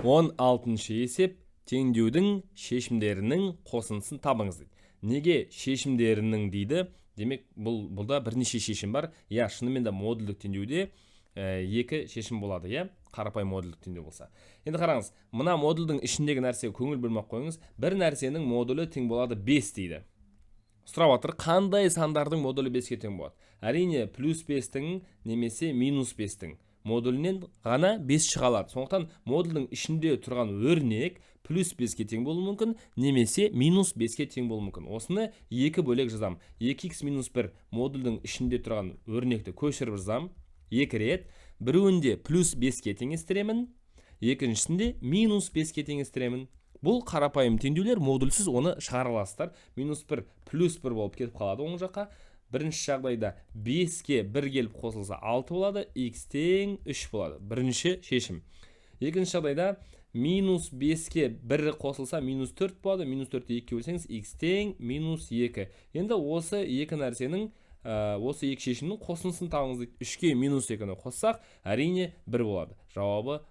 16-шы есеп: теңдеудің шешімдерінің қосындысын табыңыз дейді. Неге шешімдерінің дейді? Демек, бұлда бірнеше шешім бар. Иә, шынымен де модульдік теңдеуде екі шешім болады, иә, қарапайым модульдік теңдеу болса. Енді қараңыз, мына модульдің ішіндегі нәрсеге көңіл бөлмей ақ қойыңыз. Бір нәрсенің модулі тең болады 5 дейді. Сұрап жатыр, қандай сандардың модулі 5-ке тең болады? Әрине, плюс 5-тің немесе минус 5-тің модулінен ғана 5 шыға алады. Сондықтан модульдің ішінде тұрған өрнек плюс 5-ке тең болуы мүмкін немесе минус 5-ке тең болуы мүмкін. Осыны екі бөлек жазамын. 2х минус 1 модульдің ішінде тұрған өрнекті көшіріп жазамын екі рет. Біреуінде плюс 5-ке теңестіремін, екіншісінде минус 5-ке теңестіремін. Бұл қарапайым теңдеулер, модульсіз оны шығара аласыздар. Минус 1 плюс 1 болып кетіп қалады оң жаққа. Бірінші жағдайда 5-ке 1 келіп қосылса, 6 болады, х тең 3 болады. Бірінші шешім. Екінші жағдайда минус 5-ке 1 қосылса, минус 4 болады. Минус 4-ті 2-ге бөлсеңіз, х тең минус 2. Енді осы екі нәрсенің, осы екі шешімнің қосындысын табыңыз дейді. 3-ке минус 2-ні қоссақ, әрине, 1 болады. Жауабы